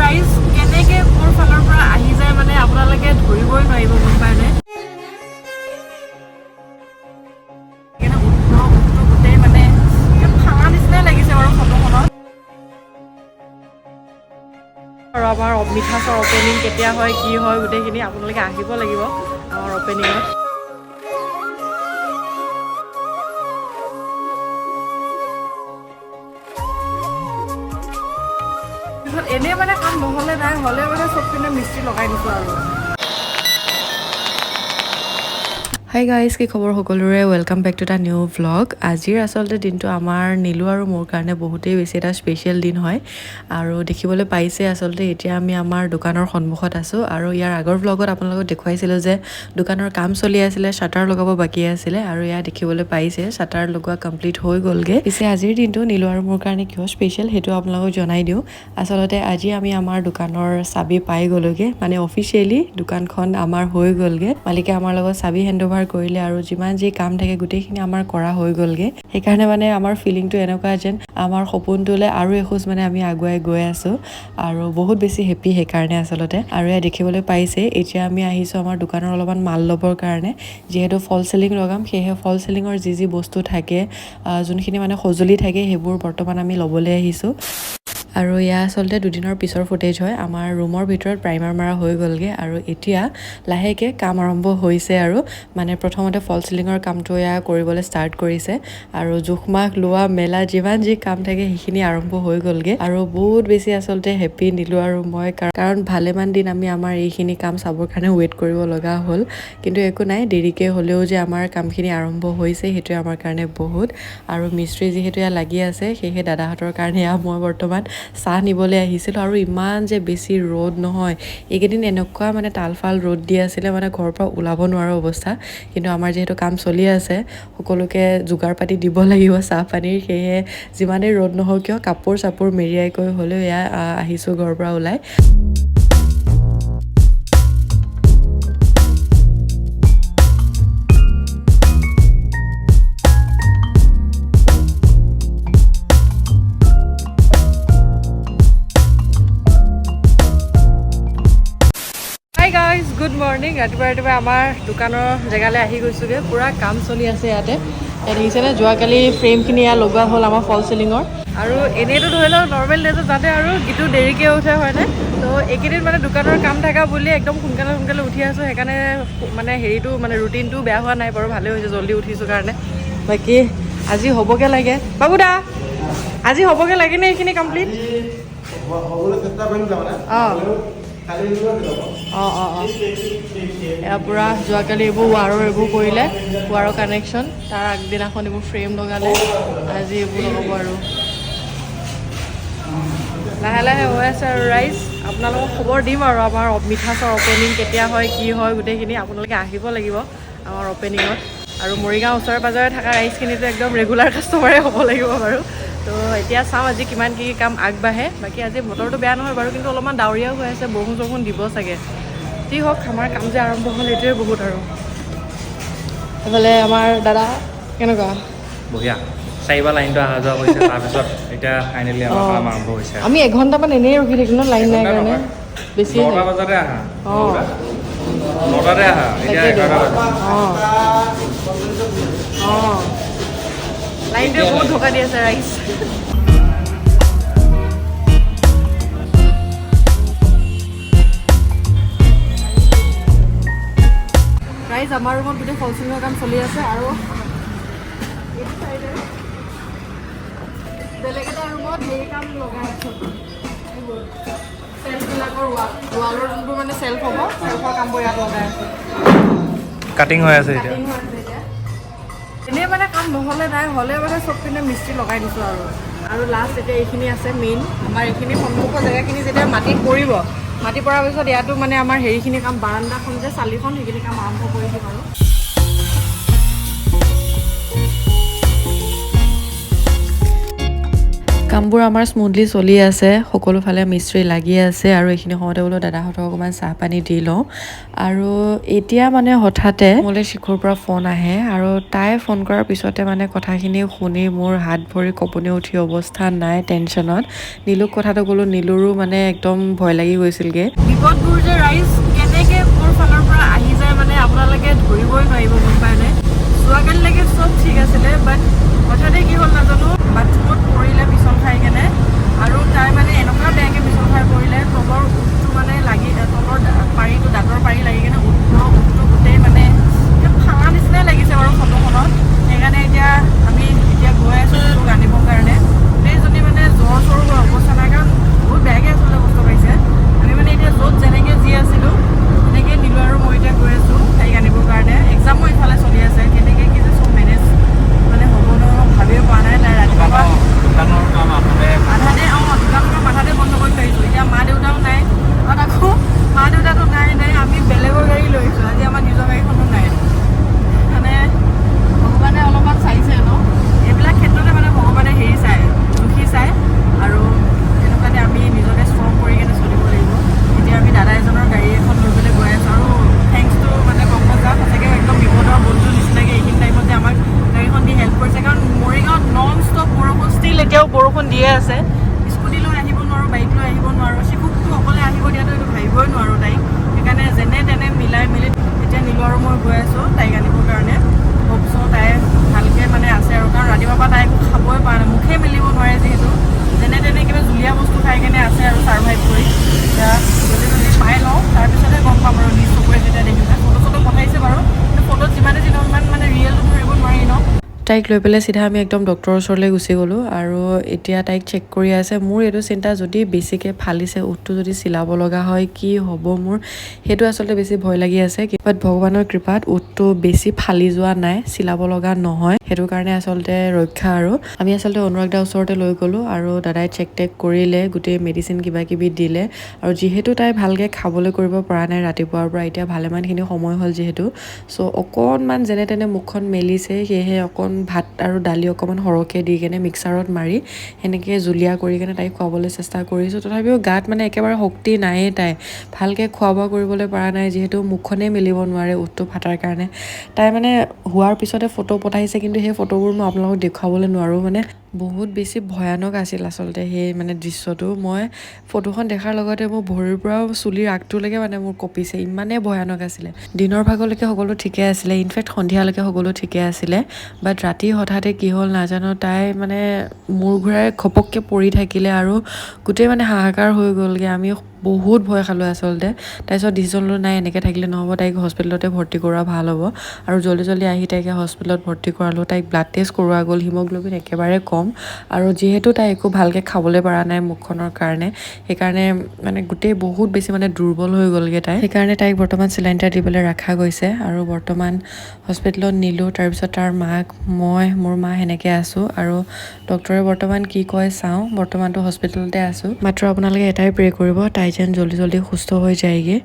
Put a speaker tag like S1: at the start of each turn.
S1: ৰাইজ কেনেকৈ ক'ৰ ফালৰ পৰা আহি যায় মানে আপোনালোকে ধৰিবই নোৱাৰিব, গম পায়নে? সেইকাৰণে উঠটো গোটেই মানে ভাঙা নিচিনাই লাগিছে বাৰু ফটোখনত। আৰু আমাৰ মিঠাচৰ অ'পেনিং কেতিয়া হয়, কি হয়, গোটেইখিনি আপোনালোকে আহিব লাগিব আমাৰ অ'পেনিঙত। পিছত এনেই মানে কাম নহ'লে নাই, হ'লে মানে চব পিনে মিস্ত্ৰী লগাই দিছোঁ আৰু।
S2: হাই গাইজ, কি খবৰ সকলোৰে? Welcome back to the new vlog. আজিৰ আচলতে দিনটো আমাৰ নীলু আৰু মোৰ কাৰণে বহুতেই বেছি এটা স্পেচিয়েল দিন হয়। আৰু দেখিবলৈ পাইছে, আচলতে এতিয়া আমি আমাৰ দোকানৰ সন্মুখত আছোঁ। আৰু ইয়াৰ আগৰ ভ্লগত আপোনালোকক দেখুৱাইছিলোঁ যে দোকানৰ কাম চলি আছিলে, শ্বাটাৰ লগাব বাকী আছিলে। আৰু এয়া দেখিবলৈ পাইছে, শ্বাটাৰ লগোৱা কমপ্লিট হৈ গ'লগৈ। পিছে আজিৰ দিনটো নীলু আৰু মোৰ কাৰণে কিয় স্পেচিয়েল, সেইটো আপোনালোকক জনাই দিওঁ। আচলতে আজি আমি আমাৰ দোকানৰ চাবি পাই গ'লোগৈ, মানে অফিচিয়েলি দোকানখন আমাৰ হৈ গ'লগৈ। মালিকে আমাৰ লগত চাবি হেণ্ড অভাৰ কৰিলে আৰু যিমান যি কাম থাকে গোটেইখিনি আমাৰ কৰা হৈ গ'লগৈ। সেইকাৰণে মানে আমাৰ ফিলিংটো এনেকুৱা যেন আমাৰ সপোনটোলৈ আৰু এখোজ মানে আমি আগুৱাই গৈ আছোঁ আৰু বহুত বেছি হেপী সেইকাৰণে আচলতে। আৰু এয়া দেখিবলৈ পাইছে, এতিয়া আমি আহিছোঁ আমাৰ দোকানৰ অলপমান মাল ল'বৰ কাৰণে। যিহেতু ফল চিলিং লগাম, সেয়েহে ফল চিলিঙৰ যি যি বস্তু থাকে, যোনখিনি মানে সঁজুলি থাকে, সেইবোৰ বৰ্তমান আমি ল'বলৈ আহিছোঁ। আৰু এয়া আচলতে দুদিনৰ পিছৰ ফুটেজ হয়। আমাৰ ৰুমৰ ভিতৰত প্ৰাইমাৰ মাৰা হৈ গ'লগৈ আৰু এতিয়া লাহেকৈ কাম আৰম্ভ হৈছে। আৰু মানে প্ৰথমতে ফল চিলিঙৰ কামটো এয়া কৰিবলৈ ষ্টাৰ্ট কৰিছে আৰু জোখ মাখ লোৱা মেলা যিমান যি কাম থাকে সেইখিনি আৰম্ভ হৈ গ'লগৈ। আৰু বহুত বেছি আচলতে হেপী নীলু আৰু মই, কাৰণ ভালেমান দিন আমি আমাৰ এইখিনি কাম চাবৰ কাৰণে ৱেইট কৰিব লগা হ'ল। কিন্তু একো নাই, দেৰিকৈ হ'লেও যে আমাৰ কামখিনি আৰম্ভ হৈছে, সেইটোৱে আমাৰ কাৰণে বহুত। আৰু মিস্ত্ৰী যিহেতু এয়া লাগি আছে, সেয়েহে দাদাহঁতৰ কাৰণে এয়া মই বৰ্তমান চাহ নিবলৈ আহিছিলোঁ। আৰু ইমান যে বেছি ৰ'দ নহয় এইকেইদিন, এনেকুৱা মানে তালফাল ৰ'দ দি আছিলে, মানে ঘৰৰ পৰা ওলাব নোৱাৰা অৱস্থা। কিন্তু আমাৰ যিহেতু কাম চলি আছে, সকলোকে যোগাৰ পাতি দিব লাগিব চাহ পানীৰ, সেয়েহে যিমানেই ৰ'দ নহওক কিয় কাপোৰ চাপোৰ মেৰিয়াই কৰি হ'লেও এয়া আহিছোঁ ঘৰৰ পৰা ওলাই।
S1: Hi guys, good morning. ৰাতিপুৱা ৰাতিপুৱা আমাৰ দোকানৰ জেগালৈ আহি গৈছোঁগৈ। পূৰা কাম চলি আছে ইয়াতে। ইয়াত দেখিছেনে, যোৱাকালি ফ্ৰেমখিনি ইয়াত লগোৱা হ'ল আমাৰ ফল চিলিঙৰ। আৰু এনেইতো ধৰি লওক নৰ্মেল ডেজত যাতে আৰু গীতো দেৰিকৈ উঠে, হয়নে? তো এইকেইদিন মানে দোকানৰ কাম থকা বুলি একদম সোনকালে সোনকালে উঠি আছোঁ। সেইকাৰণে মানে হেৰিটো মানে ৰুটিনটো বেয়া হোৱা নাই বাৰু, ভালেই হৈছে জল্দি উঠিছোঁ কাৰণে। বাকী আজি হ'বগৈ লাগে, বাবুদা, আজি হ'বগৈ লাগেনে এইখিনি কমপ্লিট?
S3: হ'বলৈ চেষ্টা কৰিম তাৰমানে। কালি যাব।
S1: অঁ অঁ অঁ, এয়া পূৰা যোৱাকালি এইবোৰ ৱাৰৰ এইবোৰ কৰিলে, ৱাৰৰ কানেকশ্যন। তাৰ আগদিনাখন এইবোৰ ফ্ৰেম লগালে, আজি এইবোৰ লগাব। আৰু লাহে লাহে হৈ আছে। আৰু ৰাইজ, আপোনালোকক খবৰ দিম আৰু আমাৰ মিঠাচৰ অ'পেনিং কেতিয়া হয়, কি হয়, গোটেইখিনি আপোনালোকে আহিব লাগিব আমাৰ অ'পেনিঙত। আৰু মৰিগাঁও ওচৰে পাঁজৰে থকা ৰাইজখিনিতো একদম ৰেগুলাৰ কাষ্টমাৰে হ'ব লাগিব বাৰু। তো এতিয়া চাওঁ আজি কিমান কি কি কাম আগবাঢ়ে। বাকী আজি বতৰটো বেয়া নহয় বাৰু, কিন্তু অলপমান ডাৱৰীয়াও হৈ আছে, বৰষুণ চৰষুণ দিব চাগে। যি হওক, আমাৰ কাম যে আৰম্ভ হ'ল সেইটোৱে বহুত। আৰু এইফালে আমাৰ দাদা কেনেকুৱা?
S4: বঢ়িয়া। চাৰিবাৰ লাইনটো অহা যোৱা কৰিছে, তাৰপিছত এতিয়া ফাইনেলি আমাৰ কাম আৰম্ভ হৈছে।
S1: আমি এঘণ্টামান এনেই ৰখি থাকিলোঁ ন, লাইন নাই
S4: এঘণ্টা
S1: কাৰণে।
S4: নহয়।
S1: বেছি
S4: 9টা বজাতে আহা। 9টাতে আহা, এতিয়া 11টা বাজে।
S1: অঁ অঁ, লাইনটোৱে বহুত ধোকা দি আছে ৰাইজ। ৰাইজ, আমাৰ ৰুমত গোটেই ফল চিলিঙৰ কাম চলি আছে। আৰু এইটো চাইডে বেলেগ এটা ৰুমত হেৰি কাম লগাই আছোঁ, এইবোৰ চেল্ফবিলাকৰ ৱালৰ যোনবোৰ মানে চেল্ফ হ'ব, চেল্ফৰ কামবোৰ ইয়াত লগাই আছোঁ।
S4: কাটিং হৈ আছে এতিয়া।
S1: কাটিং হৈ আছে এতিয়া। এনেই মানে কাম নহ'লে নাই, হ'লে মানে চব পিনে মিস্ত্ৰী লগাই দিছোঁ আৰু। আৰু লাষ্ট এতিয়া এইখিনি আছে মেইন। আমাৰ এইখিনি সন্মুখৰ জেগাখিনি যেতিয়া মাটি পৰিব, মাটি পৰাৰ পিছত ইয়াতো মানে আমাৰ হেৰিখিনি কাম, বাৰাণ্ডাখন যে চালিখন, সেইখিনি কাম আৰম্ভ কৰি দিম। আৰু
S2: কামবোৰ আমাৰ স্মুথলি চলি আছে, সকলোফালে মিস্ত্ৰী লাগি আছে। আৰু এইখিনি সময়তে বোলো দাদাহঁতক অকণমান চাহ পানী দি লওঁ। আৰু এতিয়া মানে হঠাতে মোলৈ শিখুৰ পৰা ফোন আহে আৰু তাই ফোন কৰাৰ পিছতে মানে কথাখিনি শুনি মোৰ হাত ভৰি কঁপনি উঠি অৱস্থা নাই টেনশ্যনত। নীলুক কথাটো ক'লোঁ, নীলুৰো মানে একদম ভয় লাগি গৈছিলগৈ।
S1: বিপদবোৰ যে ৰাইজ কেনেকে ক'ৰ ফালৰ পৰা আহি যায় মানে আপোনালোকে ধৰিবই নোৱাৰিব, গম পায়নে? যোৱাকালিলৈকে চব ঠিক আছিলে, বাট হঠাতে কি হ'ল নাজানো, বাথৰুমত পৰিলে পিছল খাই কেনে। আৰু তাই মানে এনেকুৱা বেয়াকৈ পিছল খাই পৰিলে, তলৰ ওঁঠটো মানে লাগি, তলৰ পাৰিটো, দাঁতৰ পাৰি লাগি কেনে ওঁঠটো গোটেই মানে ফাঙা নিচিনাই লাগিছে বাৰু ফটোখনত। সেইকাৰণে এতিয়া আমি এতিয়া গৈ আছোঁ শিশুক আনিবৰ কাৰণে। গোটেইজনী মানে জ্বৰ চৰ হোৱা অৱস্থা নাই, কাৰণ বহুত বেয়াকৈ আচলতে কষ্ট পাইছে। আমি মানে এতিয়া য'ত যেনেকৈ যি আছিলোঁ তেনেকৈ নিলোঁ আৰু মই এতিয়া গৈ আছোঁ তাইক আনিবৰ কাৰণে। এক্সামো ইফালে চলি আছে, কেনেকৈ কি যে চব মেনেজ মানে হ'ব নহয় ভাবিয়ে পোৱা নাই। তাই ৰাতিপুৱা
S4: দোকানৰ কাম আধাতে।
S1: আধাতে, অঁ, দোকানখনৰ আধাতে বন্ধ কৰি থৈ আহিছোঁ। এতিয়া মা দেউতাও নাই, আৰু আকৌ মা দেউতাটো নাই নাই, আমি বেলেগৰ গাড়ী লৈ আহিছোঁ আজি, আমাৰ নিজৰ গাড়ীখনো নাই। মানে ভগৱানে অলপমান চাইছে ন এইবিলাক ক্ষেত্ৰতে, মানে ভগৱানে হেৰি চায়, জুখি চায়। আৰু তেনেকুৱাতে আমি নিজকে ষ্ট্ৰং কৰি কেনে চলিব লাগিব। এতিয়া আমি দাদা এজনৰ গাড়ী এখন লৈ পেলাই গৈ আছোঁ। আৰু thanks two মানে পংকজ দা, সঁচাকৈ একদম বিপদৰ বন্ধু নিচিনাকৈ এইখিনি টাইমত যে আমাক গাড়ীখন দি হেল্প কৰিছে। কাৰণ মৰিগাঁৱত নন ষ্টপ বৰষুণ, ষ্টিল এতিয়াও বৰষুণ দিয়ে আছে। স্কুটি লৈ আহিব নোৱাৰোঁ, বাইক লৈ আহিব নোৱাৰোঁ, শিশুকটো অকলে আহিব দিয়াটো এইটো ভাবিবই নোৱাৰোঁ তাইক। সেইকাৰণে যেনে তেনে মিলাই মেলি এতিয়া নীলু আৰু মই গৈ আছোঁ তাইক আনিবৰ কাৰণে। হোপছ' তাই ভালকৈ মানে আছে আৰু, কাৰণ ৰাতিপুৱাৰ পৰা তাই একো খাবই পৰা নাই, মুখে মেলিব নোৱাৰে যিহেতু। যেনে তেনে কিবা জুলীয়া বস্তু খাই কেনে আছে আৰু ছাৰ্ভাইভ কৰি। এতিয়া জলদি জলদি পাই লওঁ, তাৰপিছতহে গম পাম আৰু নিজ চকুৰে যেতিয়া দেখিম। ফটো চটো পঠাইছে বাৰু, কিন্তু ফটোত যিমানে যি নহওক ইমান মানে ৰিয়েলটো ধৰিব নোৱাৰি ন।
S2: তাইক লৈ পেলাই চিধা আমি একদম ডক্টৰৰ ওচৰলৈ গুচি গ'লোঁ আৰু এতিয়া তাইক চেক কৰি আছে। মোৰ এইটো চিন্তা, যদি বেছিকৈ ফালিছে ওঁঠটো, যদি চিলাব লগা হয় কি হ'ব মোৰ, সেইটো আচলতে বেছি ভয় লাগি আছে। বাট ভগৱানৰ কৃপাত ওঁঠটো বেছি ফালি যোৱা নাই, চিলাব লগা নহয়, সেইটো কাৰণে আচলতে ৰক্ষা। আৰু আমি আচলতে অনুৰাগ দাৰ ওচৰতে লৈ গ'লোঁ আৰু দাদাই চেক টেক কৰিলে, গোটেই মেডিচিন কিবা কিবি দিলে। আৰু যিহেতু তাই ভালকৈ খাবলৈ কৰিব পৰা নাই ৰাতিপুৱাৰ পৰা, এতিয়া ভালেমানখিনি সময় হ'ল যিহেতু, চ' অকণমান যেনে তেনে মুখখন মেলিছে। সেয়েহে অকণ ভাত আৰু দালি অকণমান সৰহকৈ দি কেনে মিক্সাৰত মাৰি সেনেকৈ জুলীয়া কৰি কেনে তাইক খুৱাবলৈ চেষ্টা কৰিছোঁ। তথাপিও গাত মানে একেবাৰে শক্তি নায়েই, তাই ভালকৈ খোৱা বোৱা কৰিবলৈ পৰা নাই যিহেতু মুখখনেই মেলিব নোৱাৰে ওঁঠটো ফাটাৰ কাৰণে। তাই মানে হোৱাৰ পিছতে ফটো পঠাইছে, কিন্তু সেই ফটোবোৰ মই আপোনালোকক দেখুৱাবলৈ নোৱাৰোঁ। মানে বহুত বেছি ভয়ানক আছিল আচলতে সেই মানে দৃশ্যটো। মই ফটোখন দেখাৰ লগতে মোৰ ভৰিৰ পৰাও চুলিৰ আগটোলৈকে মানে মোৰ কঁপিছে, ইমানেই ভয়ানক আছিলে। দিনৰ ভাগলৈকে সকলো ঠিকে আছিলে, ইনফেক্ট সন্ধিয়ালৈকে সকলো ঠিকে আছিলে, বাট ৰাতি হঠাতে কি হ'ল নাজানো, তাই মানে মূৰ ঘূৰাই ঘপককৈ পৰি থাকিলে আৰু গোটেই মানে হাহাকাৰ হৈ গ'লগৈ। আমি বহুত ভয় খালোঁ আচলতে। তাৰপিছত ডিচিশ্যন ল'লোঁ, নাই, এনেকৈ থাকিলে নহ'ব, তাইক হস্পিটেলতে ভৰ্তি কৰোৱা ভাল হ'ব। আৰু জল্দি জল্দি আহি তাইক হস্পিটেলত ভৰ্তি কৰালোঁ। তাইক ব্লাড টেষ্ট কৰোৱা গ'ল, হিমগ্ল'বিন একেবাৰে কম। আৰু যিহেতু তাই একো ভালকৈ খাবলৈ পৰা নাই মুখখনৰ কাৰণে, সেইকাৰণে মানে গোটেই বহুত বেছি মানে দুৰ্বল হৈ গ'লগৈ তাই। সেইকাৰণে তাইক বৰ্তমান চেলাইন এটা দি পেলাই ৰখা গৈছে আৰু বৰ্তমান হস্পিটেলত নিলোঁ। তাৰপিছত তাৰ মাক, মই, মোৰ মা সেনেকৈ আছোঁ আৰু ডক্টৰে বৰ্তমান কি কয় চাওঁ। বৰ্তমানটো হস্পিটেলতে আছোঁ। মাত্ৰ আপোনালোকে এটাই প্ৰে কৰিব, তাই যেন জল্দি জল্দি সুস্থ হৈ যায়গৈ।